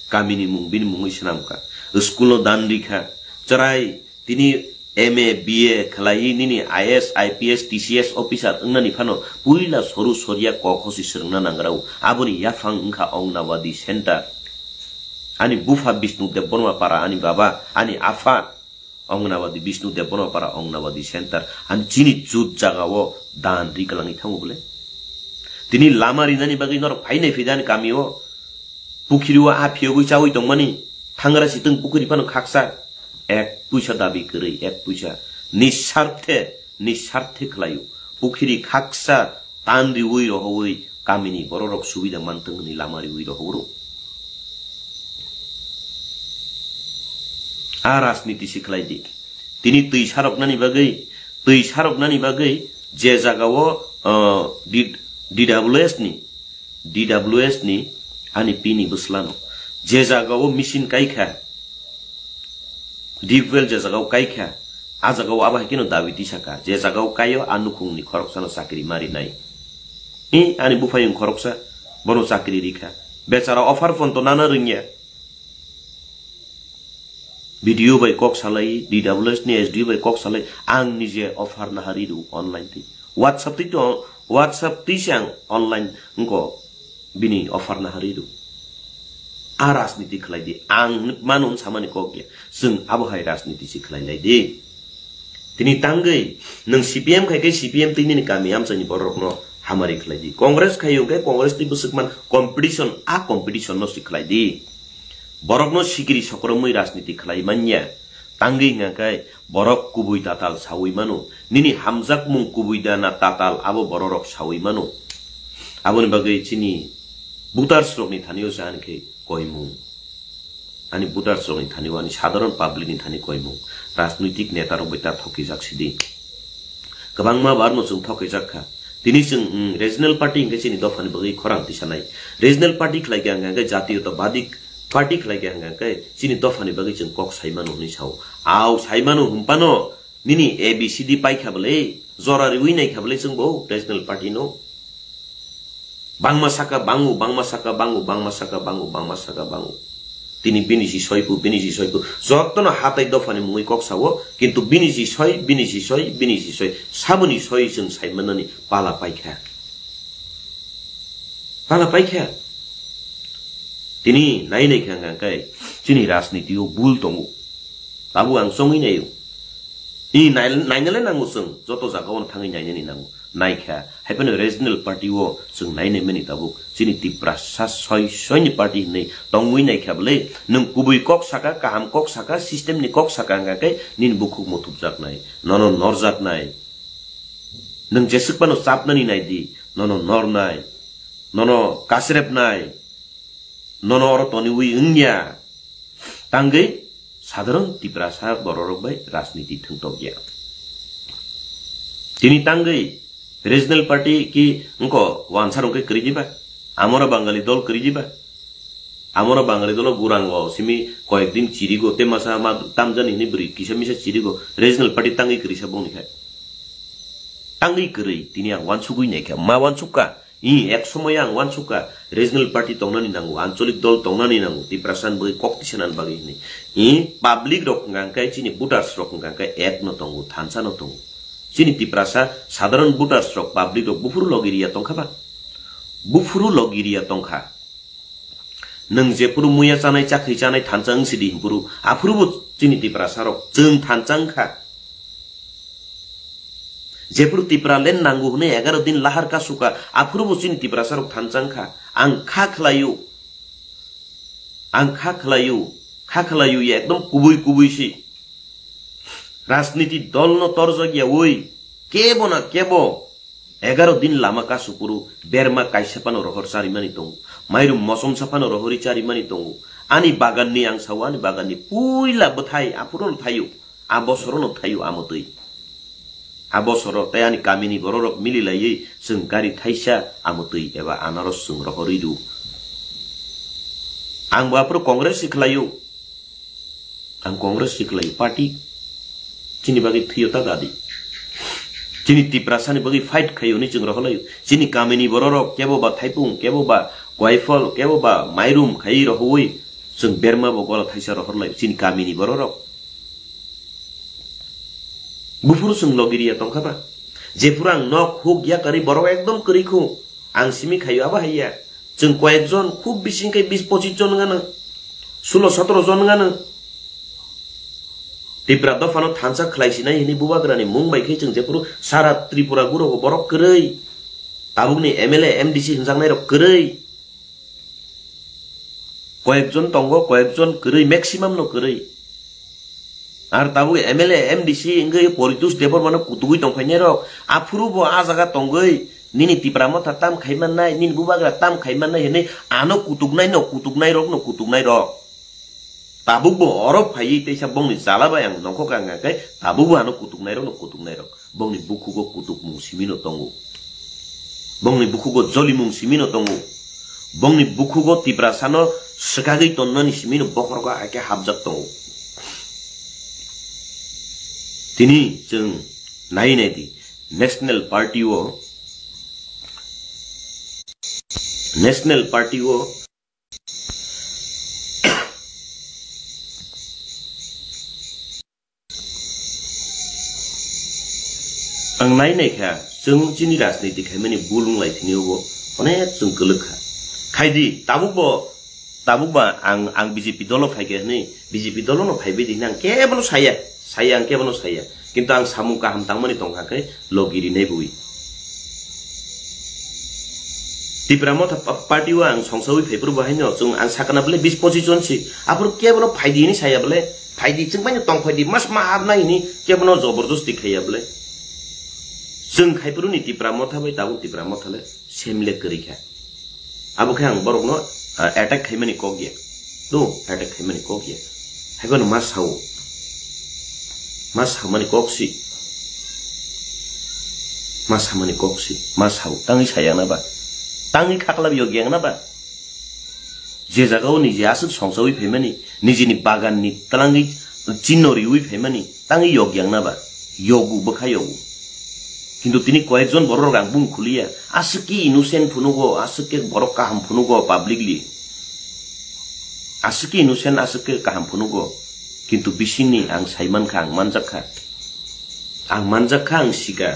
Kamini mung bini mungwi swnam kha. School o dan ri kha. Chwrai tini M A, B A khlai nini I A S, I P S, T C S officer wngnani phano puila soru soria kok hosi swrwngna nangrao. Aboni yaphang wngkha Ongnabadi center. Ani bupha Bishnu Debbarma para ani baba, ani apha Ongnabadi, Bishnu Debbarma para Ongnabadi center. Ani chini chut jaga o dan ri kwlangwi thango bole. Tini lama rinani bagwi norok phainai phidani kami o. Pukhiri o a phiyogwi chawi tongmani. Thangra sitwng pukhiri phano khaksa. Ek puisa dabi kwrwi, ek puisa. Nisarthe, nisarthe khlaio. Pukhiri khaksa tan riwi rohowi kamini bororok subida mantwng hwnwi lama riwi rohoro. A rajniti si khlai di. Tini twi saroknani bagwi, twi saroknani bagwi je jaga o, uh, D-, D W S ni, D W S ni ani pini bwslano je jaga o machine kai kha, deep well je jaga o kai kha, a jaga o abo hai kheno dabi tisa kha, je jaga o kai o a nukhung ni khoroksano chakri ma rinai. I ani buphayung khoroksa, bono chakri ri kha. Bechara offer phone to nana rwngya. B D O bai kok salai, D W S ni S D O bai kok salai, ang nije offer naha ri rw online twi. WhatsApp twi to, WhatsApp twi se ang online wngko bini offer naha ri rw. A rajniti khlai di, ang mano samani kok ya, chwng abo hai rajniti se khlai lai di. Tini tangwi nwng C P M khai khe C P M twi nini kami amchaini bororokno hamari khlai di. Congress khai hwnkhe Congress twi bwswk man competition, a competition no si khlai di. Borokno sikiri sokromwi rajniti khlai manya. Tangwi hwnkha khe borok kubui tatal sawi mano. Nini hamjakmung kubui da na tatal abo bororok sawi mano. Aboni bagwi chini voters rokni thani o se ani khe koimung. Ani voters rokni thani o, ani sadharon public ni thani koimung. Rajnoitik neta rok bai ta thokijak sidi. Kwbangma bar no chwng thokijak kha. Tini chwng, mm, regional party hwnkhe chini dophani bagwi khorang tisanai. Regional party khlai khe hwnkhe jatiyotabadi party khlai khe hwnkhe chini dophani bagwi chwng kok sai mano hwnwi sao. Ao sai mano hwnphano nini A B C D pai kha bwle, jora riwi nai kha bwle chwng bo regional party no. Bangma saka bango, bangma saka bango, bangma saka bango, bangma saka bango. Tini bini si soipu, bini si soipu. Jotono hatai dophani mungwi kok sao, kintu bini si soi, bini si soi, bini si soi. Saboni soi chwng sai manani pala paikha. Pala paikha. Tini nai nai kha hwnkha khe chini rajniti o bul tongo. Tabuk ang chongwi naio. I nai-, nainale nango chwng, joto jagao thangwi nainani nango. Naikha, haiphano regional party o chwng nainai mani tabuk. Chini Tiprasa soi, soini party hinwi tongwi naikha bwle, nwng kubui kok saka, kaham kok saka, system ni kok saka hwnkha khe nini bukhuk muthupjaknai, nono norjaknai. Nwng jeswk phano chapnani naidi, nono nornai, nono kasrepnai. Nono oro toniwi wngya. Tangwi sadharon Tiprasa bororok bai rajniti thwngtokya. Tini tangwi regional party ki wngkho wansa rok khe kwrwi diba? Amora Bangali dol kwrwi diba? Amora Bangali dolo gurango simi koyek din chirigo, te masa ma tamjani hini bwrwi kisa misa chirigo, regional party tangwi kwrwi sa bongni khai. Tangwi kwrwi, tini ang wansugwi naikha, ma wansukha. I ek somoy ang uansukha regional party tongnani nango, ancholik dol tongnani nango, Tiprasa ni bagwi kok tisanani bagwi hinwi. I public rok hwnkha khe chini voters rok hwnkha khe ek no tongo, thansa no tongo. Chini Tiprasa sadharon voters rok, public rok buphuru logi riya tongkha ba? Buphuru logi riya tongkha. Nwng jephuru muya chanai, chakri chanai thansa wng sidi hinphuru, aphuru bo chini Tiprasa rok chwng thansa wngkha. Jephuru Tipraland nango hwnwi egaroh din lahar kasukha, aphuru bo chini Tiprasa rok thansa wngkha. Ang kha khlaio, ang kha khlaio, kha khlaio ya ekdom kubui kubui se. Rajniti dol no torjak ya oi, kebo na kebo egaroh din lama kasupuru berma kaisa phano rohor charimani tongo, mairum mosom sa phano rohorwi charimani tongo. Ani bagan ni ang sao, ani bagan ni puila bwthai aphuru no thaio, a bosoro no thaio amotwi. A bosoro tei ani kamini bororok mililaiwi chwng gari thaisa amotwi eba anaros chwng rohorwi rw. Ang bo aphuru Congress se khlaio. Ang Congress si khlai party chini bagwi thwiyo ta dadi. Chini Tiprasa ni bagwi fight khayo ni chwng rohorlaio. Chini kamini bororok kebo ba thaipung, kebo ba koifol, kebo ba mairum khai rohoi chwng berma bo gola thaisa rohorlaio. Chini kamini bororok. Buphuru chwng logiriya tongkha ba. Jephuru ang nok huk ya kari borok ekdom kwrwi khu. Ang simi khayo abo haiya. Chwng koyekjon, khub bisi wngkhe bis pochis jon wngano, sulo sotoro jon wngano. Tipra dophano thansa khlai sinai hwnwi bubagrani mung bai khe chwng jephuru sara Tripura gurogo borok kwrwi. Tabukni M L A, M D C hwnjaknairok kwrwi. Koyekjon tongo, koyekjon kwrwi, maximum no kwrwi. Ar tabuk M L A, M D C wngwi Poritosh Debbarmano kutugwi tongphainairok, aphuru bo a jaga tongwi nini Tipra Motha tam khai mannai, nini bubagra tam khai mannai hwnwi ano kutuknai no kutuknairok no kutuknairok. Tabuk bo oro phaiwi teisa bongni jala bai ang nongkhor kha hwnkha khe tabuk bo ano kutuknairok no kutuknairok. Bongni bukhugo kutukmung simino tongo. Bongni bukhugo jolimung simino tongo. Bongni bukhugo Tiprasano swkagwi tonnani simino bokhorgo haikhe hapjak tongo. Tini chwng nai nai di, National Party o, National Party o Ang nai nai kha, chwng chini rajniti khaimani bul wng lai thini obo onek chwng kwlwk kha. Khai di, tabuk bo, tabuk ba ang, ang B J P dolo phai khe hwnwi, B J P dolo no phai bai di hwnwi ang kebono saya, saya ang kebono saya. Kintu ang samung kaham tangmani tong kha khe logi rinai bui. Tipra Motha pa-, party o ang songsawi phai phuru bo haino chwng ang sakana bole bis pochis jon si. Aphuru kebono phai di hwnwi saya bole. Phai di, chwng bai no tong phai di, mas ma hapnai hwnwi kebono jobordosti khaiya bole. Chwng khai phuru ni Tipra Motha bai tabuk Tipra Motha le same le kwrwi kha. Abo khe ang borokno, ah, attack khaimani kok ya. Do, attack khaimani kok ya. Hai bono ma sao. Ma samani kok si. Ma samani kok si. Ma sao. Tangwi saya na ba. Tangwi khaklap yok yang na ba. Je jaga o niji aswk songsawi phaimani, nijini bagan ni twlangwi chinno riwi phaimani, tangwi yok yang na ba. Yogu, bwkha yogu. Kintu tini koyekjon borok rang bung khuliya. Aswk ki innocent phunugo, aswk ke borok kaham phunugo publicly. Aswk ki innocent, aswk ke kaham phunugo. Kintu bisingni ang saimankha, ang manjakkha. Ang manjakkha, ang sika.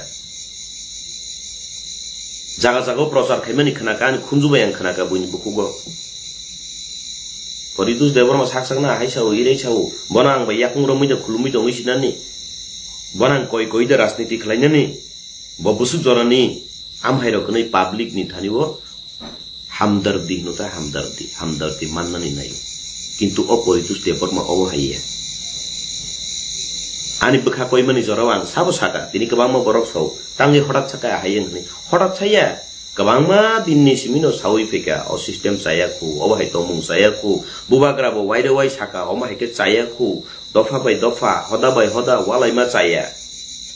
Jaga jaga o prochar khaimani khnaka, ani khunju bai ang khnaka buini bukhugo. Poritus Debbarma sak sakna hai sao, irai sao. Bono ang bai yakung romwi da khulumwi tongwi sinani. Bono ang koi koi da rajniti khlainani. Bo bwswk jorani amhairok hwnwi public ni thani o hamdardi hino ta hamdardi, hamdardi mannani nai. Kintu o Poritus Debbarma obo hai ya. Ani bwkha koimani jorao ang sabo saka, tini kwbangma borok sao, tangwi hotat saka hai wng hwnwi. Hotat saya, kwbangma dinni simino sawi phaikha, o system chaya khu, obo hai tongmung chaya khu, bubagra bo waire wai saka, omo hai khe chaya khu, dopha bai dopha, hoda bai hoda, walaima chaya.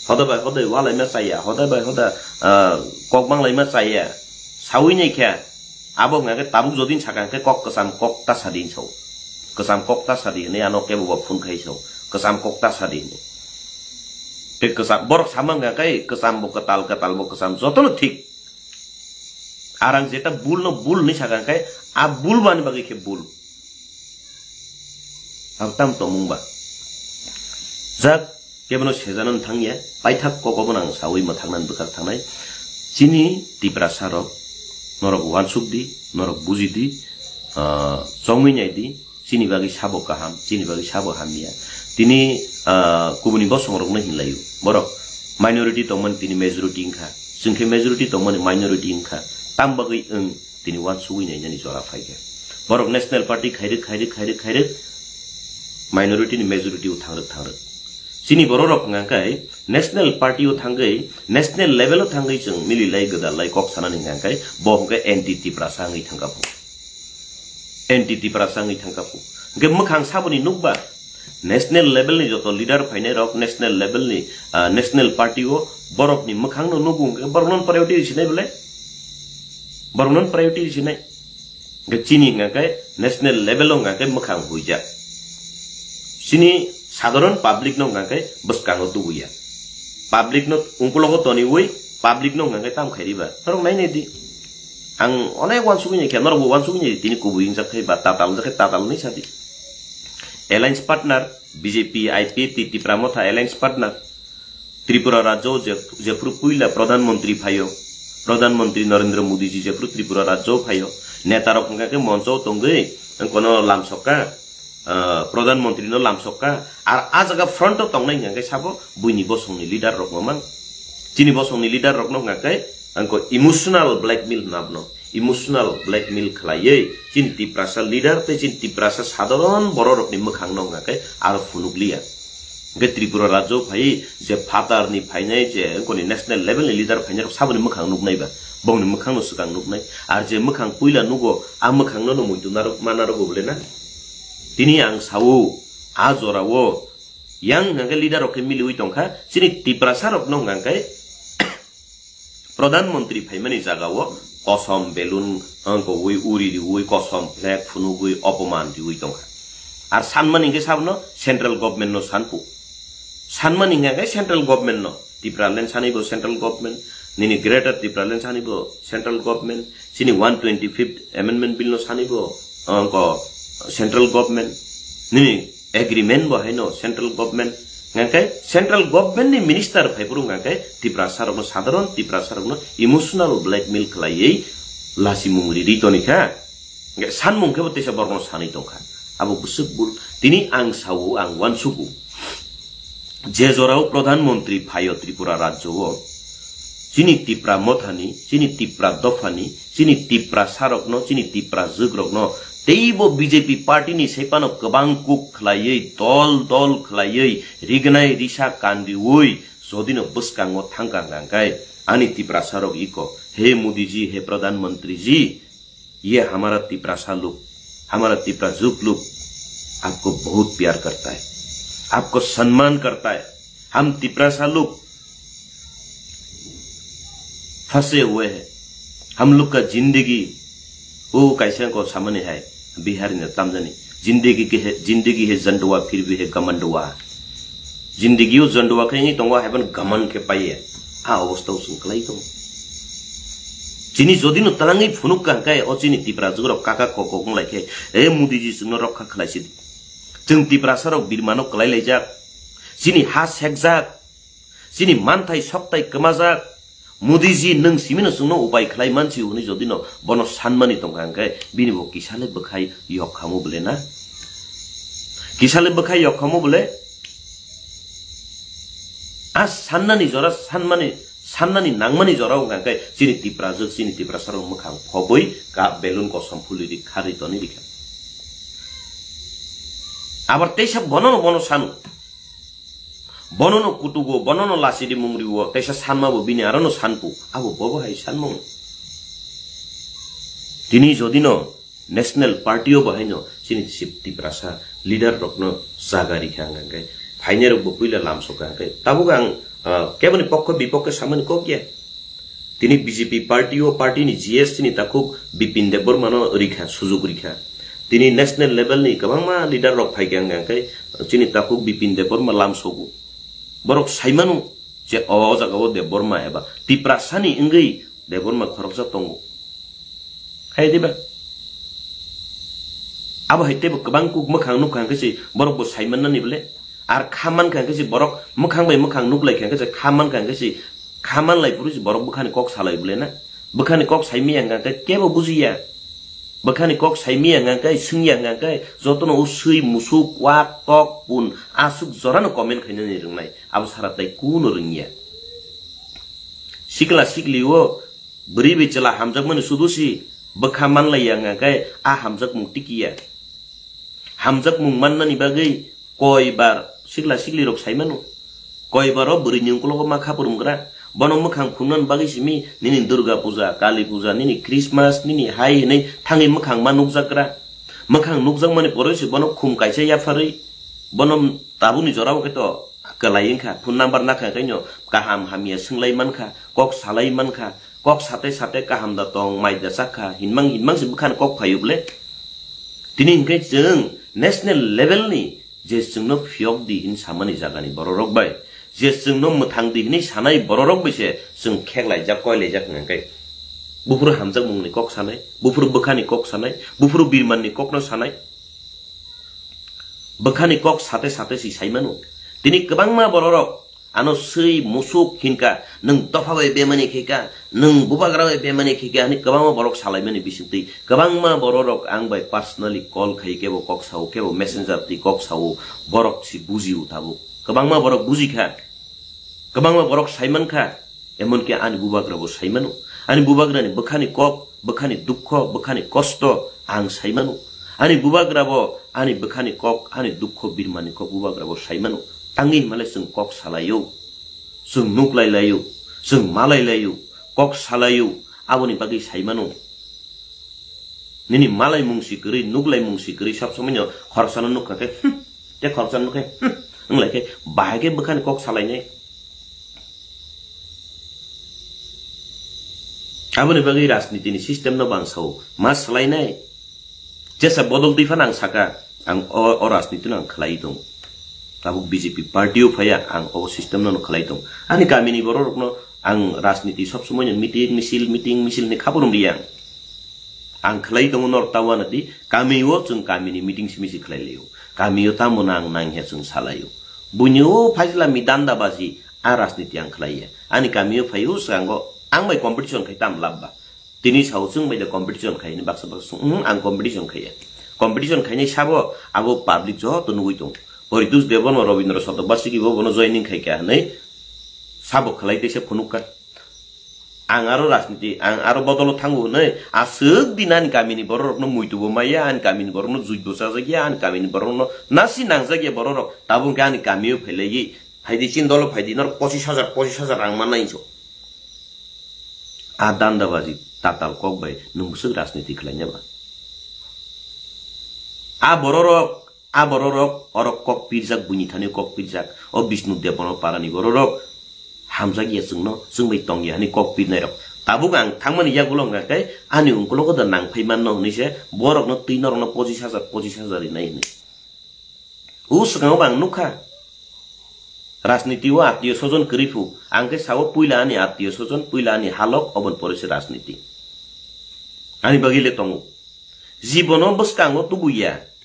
Hoda bai hoda, walaima chaya, hoda bai hoda, ah, kok banglaima chaya. Sawi nai khe, abo hwnka khe tabuk jodin saka hwnkhe kok kwcham kok ta sa din sao. Kwcham kok ta sa di hwnwi ano kebo bo phone khai sao. Kwcham kok ta sa di hwnwi. Tei kwcham, borok sama hwnka khe kwcham bo kwtal, kwtal bo kwcham, jotono thik. Ar ang jeta bul no bul hinwi sakha, hwnkhe a bul bani bagwi khe bul. Ang tam tongmung ba. Jak, kebono sejano thangya, paithak kok obono ang sawi mwthangna bwkhak thangnai. Chini Tiprasa rok, norok uansuk di, norok buji di, ah, chongwi nai di, chini bagwi sabo kaham, chini bagwi sabo hamya. Tini, ah, kubuni bosong rokno hinlaio. Borok minority tongmani tini majority wngkha. Chwng khe majority tongmani minority wngkha. Tam bagwi wng tini uansugwi nainani jora phaikha. Borok National Party khairwk, khairwk, khairwk, khairwk, minority ni majority o thangrwk, thangrwk. Chini borok rok hwnka khe National Party o thangwi, national level o thangwi chwng mililai, gwdallai kok sanani hwnka khe bo hwnka anti Tiprasa wngwi thangkha phu. Anti Tiprasa wngwi thangkha phu. Hwnkhe mwkhang saboni nukba? National level ni joto leader phainai rok, national level ni, ah, national party o borok ni mwkhang no nugo hwnkhe borok no priority sinai bole? Borok no priority sinai? Hwnkhe chini hwnka khe national level o hwnka khe mwkhang huijak. Chini sadharon public no hwnka khe bwskango tubuya. Public no ungkulogo toniwi public no hwnka khe tam khairiba. Norok nai nai di. Ang onek uansugwi nai khe, norok bo uansugwi nai di. Tini kubui wngjak khe ba tatal wngjak khe tatal hinwi sa di. Alliance partner, B J P, I P F T, Tipra Motha alliance partner. Tripura rajyo je, jephru puila Pradhan Mantri phaio, Pradhan Mantri Narendra Modi ji jephru Tripura rajyo phaio, neta rok hwnka khe moncho tongwi kono lamsokka, ah, Pradhan Mantri no lamsokka, ar a jaga front o tongnai hwnka khe sabo buini bosongni leader rok mamang. Chini bosongni leader rokno hwnka khe angko emotional blackmail hwnna bono. Emotional blackmail khlaiwi chini Tiprasa leader tei chini Tiprasa sadharon bororokni mwkhangno hwnka khe aro phunukliya. Hwnkhe Tripura rajyo phai je phatarni phainai je wngkoni national level ni leader phainai rok saboni mwkhang nuknai ba, bongni mwkhangno swkang nuknai. Ar je mwkhang puila nugo, a mwkhangno no muitu narok ma narogo bole na? Tini ang sao, a jorao yang hwnka khe leader rok khe miliwi tongkha, chini Tiprasa rokno hwnka khe Pradhan Mantri phaimani jagao kosom belun, ah, kowi uri riwi, kosom flag phunugwi opoman riwi tongkha. Ar sanmani hwnkhe sabono central government no sanphu. Sanmani hwnkhe central government no. Tipraland sanibo central government, nini Greater Tipraland sanibo central government, chini one twenty-fifth Amendment Bill no sanibo, ah, ko central government, nini agreement bo haino central government. Hwnkhe central government ni minister phaiphuru hwnkhe Tiprasa rokno, sadharon Tiprasa rokno emotional blackmail khlaiwi lasimung riri tonikha. Hwnkhe sanmung khe bo teisa borokno sanwi tongkha. Abo bwswk bul. Tini ang sao, ang uansugo. Je jorao Pradhan Mantri phaio Tripura rajyo o, chini Tipra mothani, chini Tipra dophani, chini Tiprasa rokno, chini Tipra jwk rokno teibo B J P party ni sephano kwbang kuk khlaiwi, dol dol khlaiwi, rignai risa kanriwi, jodino bwskango thangkha hwnkhe ani Tiprasa rok iko, "He Modi ji, he Pradhan Mantri ji, ये हमारा तिपरासा लोग, हमारा तिपरा जुग लोग आपको बहुत प्यार करता है, आपको सम्मान करता है। हम तिपरासा लोग फंसे हुए हैं, हम लोग का जिंदगी," वो कैसे को सामने है, बिहारी ने तमजनी, "जिंदगी के है, जिंदगी है झंडवा, फिर भी है घमंडवा।" Jindigi o jondwa khe wngwi tongo, haiphano gaman khe paiye. A obostha o chwng kwlai tongo. Chini jodi no twlangwi phunuk kha hwnkhe, o chini Tipra jugrok kaka kok kok wng lai khe, "E Modi ji, chwngno rokha khlai sidi. Chwng Tiprasa rok birmano kwlai laijak. Chini ha sekjak. Chini manthai soktai kwmajak. Modi ji, nwng simino chwngno upai khlai mansi," hwnwi jodi no bono sanmani tongkha hwnkhe, bini bo kisa le bwkhai yok khamu bole na? Kisa le bwkhai yok khamu bole? A sannani jora, sanmani, sannani nangmani jora wngkha hwnkhe chini Tiprajwk, chini Tiprasarok mwkhang phobwi ka belun kosom phulwi ri kharwi tonwi rikha. Abar teisa bono no bono sanu. Bono no kutugo, bono no lachidi mung rio, teisa sanma bo bini aro no sanpu. Abo bobo hai sanmung. Tini jodi no National Party o bo haino chini Tip-, Tiprasa leader rokno jaga rikha hwnkhe, phainai rok bo puila lamsokha hwnkhe. Tabuk ang, ah, keboni pokho bipokhe samani kok ya. Tini B J P party o party ni G S chini takhuk Bipin Debbarma no rikha, sujuk rikha. Tini national level ni kwbangma leader rok phaikha hwnkhe chini takhuk Bipin Debbarma lamsogo. Borok saimano je o jaga o Debbarma eba Tiprasa ni wngwi Debbarma khoroksa tongo. Hai diba? Abo hai teibo kwbang kuk mwkhang nukha hwnkhe se borok bo sai mannani bole. Ar kha mankha hwnkhe se borok mwkhang bai mwkhang nuklai kha hwnkhe se kha mankha hwnkhe se kha manlai phuru se borok bwkhani kok salai bole na. Bwkhani kok sai miya hwnkhe kebo bujiya. Bwkhani kok sai miya hwnkhe swngya hwnkhe jotono o swi musuk wak tok pun aswk jorano comment khainani rwngnai. Abo sara tai kuno rwngya. Sikla sikli o bwrwi bai chwla hamjakmani sudu si bwkha manlaiya hwnkhe a hamjakmung tikiya. Hamjakmung mannani bagwi koi bar sikla sikli rok sai mano. Koi bar o bwrwi ni ukologo ma kha purumgra. Bono mwkhang phunuknani bagwi simi nini Durga puja, Kali puja, nini Christmas, nini hai hinwi thangwi mwkhang ma nukjakgra. Mwkhang nukjakmani poroi se bono khum kaisa yapharwi bono tabukni jorao khe to kwlai wngkha, phone number nakha kaino kaham hamya swnglaimani kha, kok salaimankha, kok sate sate kaham da tong, mai da chakha, hinmang hinmang se bwkhani kok phaio bole. Tini hinkhe chwng national level ni je chwngno phiyok di hin samani jagani bororok bai, je chwngno mwthang di hinwi sanai bororok bai se chwng kheklaijak, koilaijak hwnkhe. Buphuru hamjakmungni kok sanai, buphuru bwkhani kok sanai, buphuru birmanni kokno sanai. Bwkhani kok sate sate si sai mano. Tini kwbangma bororok ano swi musuk hinka, nwng dopha bai bemani khaika, nwng bubagra bai bemani khaika, hwnwi kwbangma borok salaimani bisingtwi. Kwbangma bororok ang bai personally call khai kebo kok sao, kebo messenger twi kok sao, borok si bujio tabuk. Kwbangma borok bujikha, kwbangma borok saimankha. Emonki ani bubagra bo sai mano. Ani bubagrani bwkhani kok, bwkhani dukho, bwkhani kosto ang sai mano. Ani bubagra bo ani bwkhani kok, ani dukho birmani kok bubagra bo sai mano. Tangwi himale chwng kok salaio, chwng nuklai laio, chwng malai laio, kok salaio, aboni bagwi sai mano. Nini malai mungsi kwrwi, nuklai mungsi kwrwi, sab somoi no khoroksa no nukha khe, hmm, te khoroksa no nukhe, hmm, wnglai khe, bahai khe bwkhani kok salainai. Aboni bagwi rajniti ni system no bang sao, ma swlainai. Jesa bodol twi phano ang saka, ang o, o rajniti no ang khlai tong. Tabuk B J P party o phaiya, ang o system no khlai tong. Ani kami ni borok rok no ang rajniti sob somoi no meeting, misil, meeting, misil ni khaburung riya ang. Ang khlai tongo norok ta uanadi, kami o chwng kami ni meeting simi se khlai laio. Kami o tamo nang nang ya chwng salaio. Buini o phaisla mi danda baji, a rajniti ang khlai ya. Ani kami o phai o swango, ang bai competition khai tam lab ba. Tini sao chwng bai da competition khai ni baksa baksa, hmm, ang competition khai ya. Competition khai ni sabo, abo public joto nugui tong. Poritus Debon o Robindra Sotobasiki bo bono joining khai kha hinwi sabo khlai tei se phunuk kha. Ang aro rajniti, ang aro bodolo thango hwnwi aswk din ani kamini bororokno muitu bo maya, ani kamini borokno juj bo chajak ya, ani kamini borokno nasi nangjak ya bororok. Tabuk khe ani kamio phailaigwi phaidi chini dolo phaidi norok pochis hajar, pochis hajar rang mannai hinso. A dandabaji tatal kok bai nwng bwswk rajniti khlaina ba? A bororok A bororok, orok kok pirjak, buini thani kok pirjak. O Bishnu Debon o parani bororok hamjak ya chwngno, chwng bai tong ya hinwi kok pirnai rok. Tabuk ang thangmani yagulo wngkha khe ani ungkulogo da nang phai manno hinwi se borokno twi norokno pochis hajar, pochis hajar rinai hinwi. O swkango bo ang nukha. Rajniti o attiyo sojon kwrwi phu. Ang khe sao puila ani attiyo sojon, puila ani halok, oboni pore se rajniti. Ani bagwi le tongo. Jibono bwskango tubuya.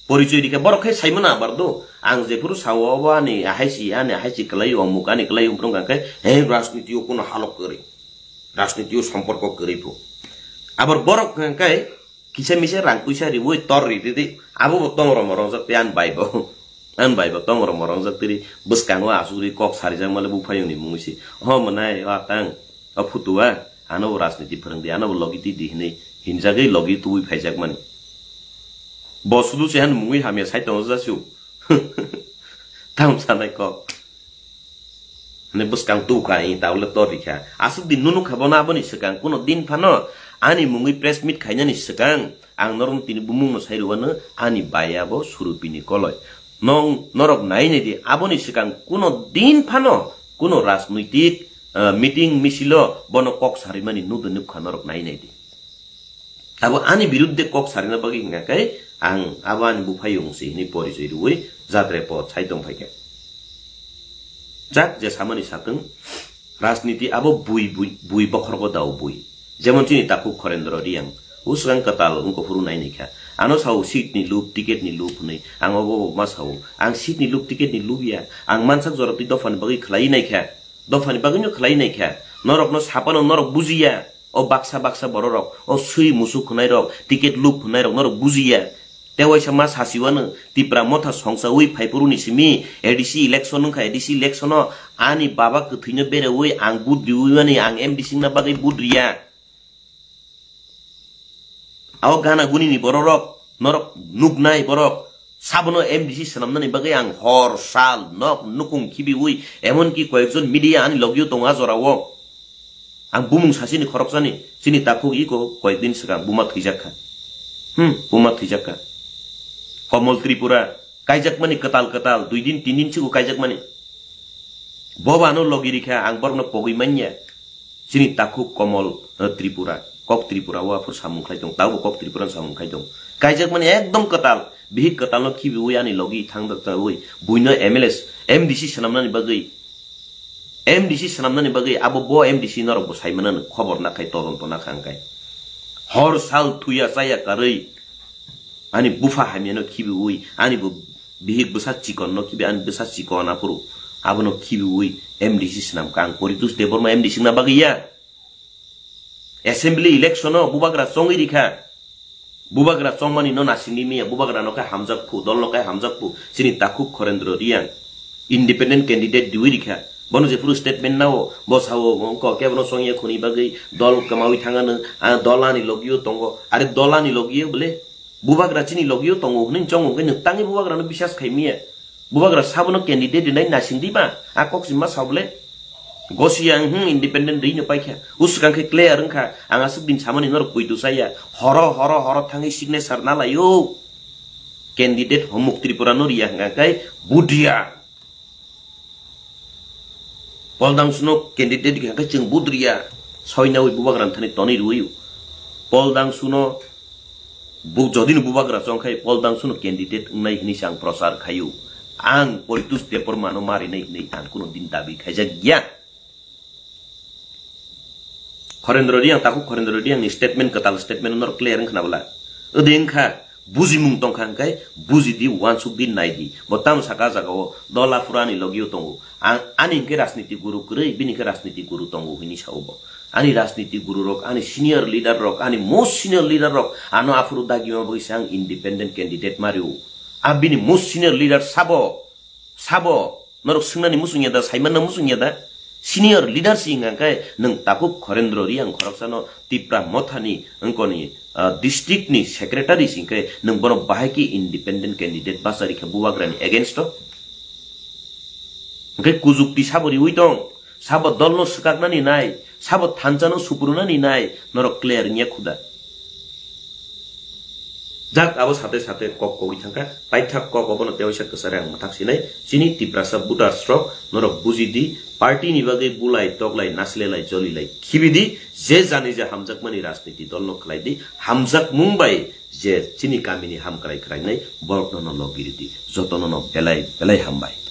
Porichoi rikha, borok khe saimano abar do. Ang jephuru sao obo ani ahai si, ani ahai si kwlai, omuk ani kwlai, umprung kha khe, he rajniti o kuno halok kwrwi. Rajniti o somporko kwrwi phu. Abar borok kha khe kisa misa rang puisa riwi tor ri tidi. Abo bo tongro morong jak tei ani bai bo. Ani bai bo tongro morong jak tiri. Bwskango asugri kok sarijak male buphayungni mungwi si. O mwnai, o atang, o phutu a, ano bo rajniti phwrwng di, ano bo logi twi di hinwi hinjagwi logi tubui phaijak mani. Bo sudu se han mungwi hamya sai tongo jasu. Tam sanai kok. Hwnwi bwskang tukha, i ta ule tor rikha. Aswk din nunu kha bono aboni swkang kuno din phano ani mungwi press meet khainani swkang ang norok tini bumungno sai rwano ani baya bo Surupini koloi. Nong norok nai nai di aboni swkang kuno din phano kuno rajnoitik, eh, meeting misilo bono kok sarimani nudo nukha norok nai nai di. Abo ani birudde kok sarina bagwi hwnka khe ang abo ani buphayung se hinwi porichoi rwui jatre po sai tong phaikha. Jak je samani satwng, rajniti abo bui, bui, bui bokhorgo dao bui. Jemon chini takhuk Khorendro Riyang, Uswkang kwtal wngkha phuru nai naikha. Ano sao seat ni lub, ticket ni lub hwnwi. Ang obo obo ma sao. Ang seat ni lub, ticket ni lub ya. Ang mansak jora twi dophani bagwi khlai naikha. Dophani bagwino khlai naikha. Norokno sapano norok bujiya. O baksa baksa bororok, o swi musuk hwnairok, ticket lub hwnairok norok bujiya. Tewaisa ma sasiwano Tipra Motha songchawi phaiphuruni simi A D C election wngkha, A D C election-o ani baba kwthwino berewi ang vote riwi mani ang M D C wngna bagwi vote riya. Abo gana gunini bororok, norok nuknai borok, sabono M D C swnamnani bagwi ang hor, sal, nok, nukung khibiwi, emonki koyekjon media ani logio tongo a jorao. Ang bumung sasini khoroksani, chini takhuk iko koyekdin swkang buma thwijakha. Hmm, buma thwijakha. Komol Tripura, kaijakmani kwtal kwtal, dui din, tin din sigo kaijakmani. Boba ano logi rikha, ang borokno pogwi manya. Chini takhuk Komol, eh, Tripura, kok Tripura o aphuru samung khlai tong, tabo kok Tripura samung khlai tong. Kaijakmani ekdom kwtal, bihik kwtalno khibiwi ani logi thang da, da, ui, buino M L A, M D C swnamnani bagwi, M D C swnamnani bagwi abo bo M D C norok bo sai manano, khobor nakhai, todonto nakha hwnkhai. Hor sal thuya chaya karwi ani bupha hamyano khibiwi, ani bo bihik bwsa chikonno khibi, ani bwsa chikon aphuru abono khibiwi M D C swnamkha. Ang Poritos Debbarma M D C wngna bagwi ya. Assembly election-o bubagra chongwi rikha. Bubagra chongmani no nasingwi manya, bubagra no khe hamjak phu, dol no khe hamjak phu. Chini takhuk Khorendro Riang independent candidate diwi rikha. Bono jephuru statement nao, bo sao, wngkha kebono chongya khuni bagwi dol kwmawi thangano, ah, dol ani logio tongo. Are dol ani logio bole bubagra chini logio tongo hwnwi chongo hwnkhe nwng tangwi bubagrano bisas khai manya. Bubagra sabono candidate rinai nasing di ba? A kok sima sa bole. Gosi ang, hmm, independent ri no paikha. Uswkang khe clear wngkha. Ang aswk din samani norok poito saya. Horo, horo, horo thangwi signature na laio. Candidate Homuk Tripura no riya hwnka khe budriya. Poldangsuno candidate hingkha khe chwng budriya, soinawi bubagrani thani tonwi rwio. Poldangsuno bu-, jodino bubagra chongkhai Poldangsuno candidate wngnai hwnwi se ang prochar khaio. Ang Poritos Debbarmano marinai hwnwi ang kuno din dabi khaijak ya. Khorendro Riang, takhuk Khorendro Riangni statement, kwtal statement norok clear wngkha na bwla? Odi wngkha, bujimung tongkha hwnkhe bujidi, uansukdi, naidi. Bo tamo saka jagao dol aphuru ani logio tongo. Ang, ani hwnkhe rajniti guru kwrwi, bini hwnkhe rajniti guru tongo hwnwi sao bo. Ani rajniti guru rok, ani senior leader rok, ani most senior leader rok ano aphuru dagima bagwi se ang independent candidate mario. A bini most senior leader sabo, sabo, norok swngnani muchung ya da, saimanna muchung ya da? Senior leader si hwnka khe nwng takhuk Khorendro Riang khoroksano Tipra Mothani wngkoni, ah, district ni secretary si hwnkhe nwng bono bahai khe independent candidate bachari khe bubagrani against o? Hwnkhe kujukti sabo riwi tong, sabo dolno swkaknani nai, sabo thansa no suprunani nai, norok clear wngya khuda. Jak abo sate sate kok kogwi thangkha, paithak kok obono tewaisa kwchari ang mwthak sinai, chini Tiprasa voters rok norok buji di, party ni bagwi bulai, toklai, nasilelai, jolilai, khibi di, je jani je hamjakmani rajniti dol no khlai di, hamjakmung bai je chini kamini hamkrai khwrainai borok no no logi rw di, joto no no belai belai hambai.